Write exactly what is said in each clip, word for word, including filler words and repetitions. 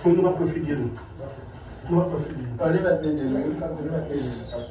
Men nou p ap pran figi nou. Nou p ap pran figi nou. An, li mèt mete l, wi. Li mèt mete l.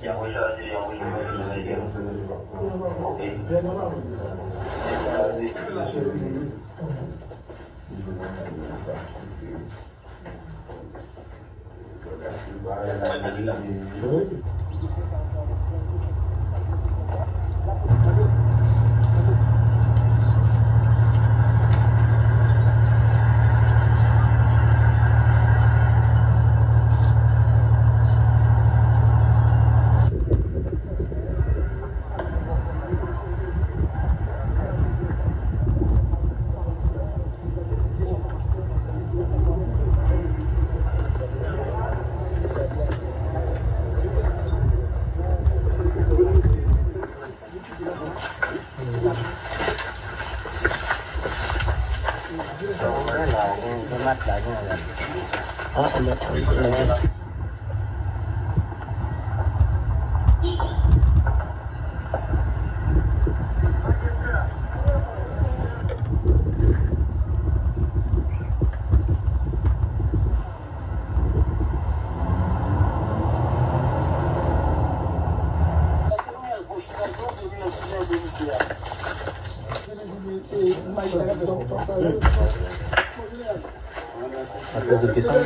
Ap poze kesyon.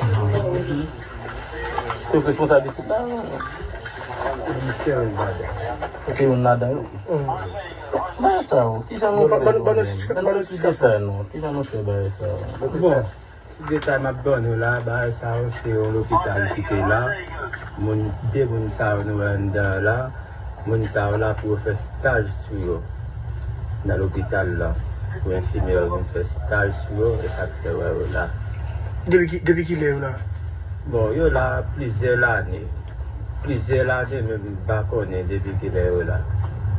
Se ou k responsab isit la? Se youn ladan yo. Bagay sa yo, kijan nou fè? Ban nou ti detay non. Kijan nou fè bagay sa yo? Bon, ti detay m ap ban nou la, bagay sa yo se yon lopital ki te la. Moun, de moun sa yo nou wè anndan la. Moun sa yo la pou yo fè staj sou yo nan lopital la. Pou enfimyè yo vin fè staj sou yo, e sa k fè wè yo la. Depi ki, depi kilè yo la? Bon, yo la plizyè lane. Plizyè lane, men m pa konnen depi kilè yo la.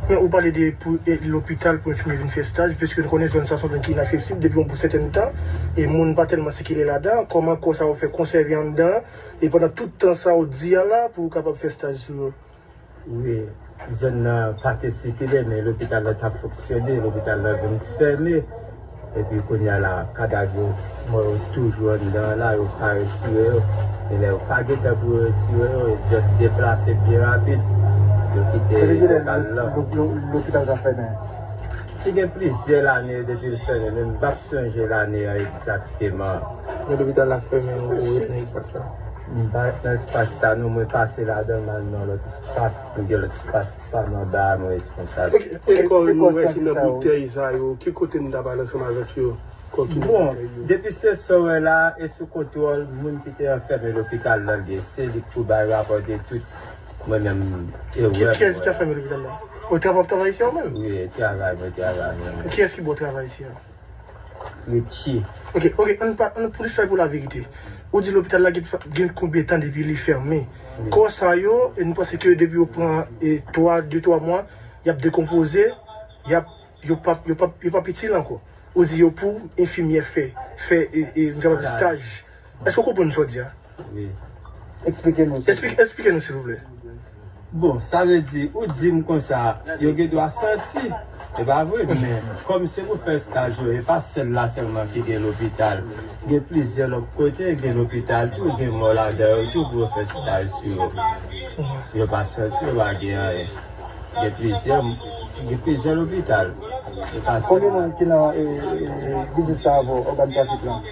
Men ou pale de pou, e, lopital pou enfimyè vin fè staj, piske nou konnen zòn sa se yon zòn ki inaksesib depi yon bon sèten tan, e moun pa tèlman sikile ladan. Kòman kò sa yo fè konsève anndan, e pandan tout tan sa yo di a la, pou yo kapab fè staj sou yo? Wi, zòn nan pa te sikile, men lopital la t ap fonksyone, lopital la vin fèmen. Epi kounye a la, kadav yo, mò yo toujou anndan la, yo pa retire yo. E lè yo pa gen tan pou yo retire yo, yo just deplase byen rapid. Yo kite lopital la. Lopital la fèmen? Li gen plizyè lane depi l fèmen, men m p ap sonje lane a egzakteman. Men lopital la fèmen, ou ret nan espas la? M pa ret nan espas sa non, mwen pase ladan, m al nan lòt espas, m gen lòt espas pa m anba a, mwen responsab. Ok, ok, kò nou wè se nan boutèy sa yo, ki kote n ta pral ansanm avèk yo? Kò ki nan boutèy yo? Bon, depi se sa w wè la, e sou kontwòl moun ki te anfèmen lopital la, l ye, se li k pou bay rapò de tout. Mwen menm, e wè. Kiyès ki anfèmen lopital la? Ou travay, w ap travay isi a ou menm? Wi, travay, mwen travay, mwen menm. Kiyès ki ba w travay isi a? Richie. Ok, ok, ann pa, ann pou listwa pou laverite. Ou di lopital la gen, gen konbyen tan depi li fèmen? Wi. Kò sa yo, e nou panse ke depi yo pran, e, twa, de, twa mwa, y ap dekonpoze, y ap, yo p ap, yo p ap, yo p ap itil ankò. Ou di yo pou enfimyè fè, fè, e, e, nou kapab di staj. Èske w konprann sa w di a? Wi. Eksplike nou. Eksplike, eksplike nou, silvouplè. Bon, sa vle di, ou di m konsa, yo gen dwa santi. E pa vre, men kòm se pou fè staj yo, e pa sèl la sèlman ki gen lopital. Gen plizyè lòt kote, gen lopital tou, gen mò ladan yo tou pou yo fè staj sou yo. Yo pa santi, yo pa gen anyen. Gen plizyè, gen plizyè lopital. Yo pa santi. Konbyen moun ki nan, e, e, e, biznis sa avè w, ògàn trafik lan?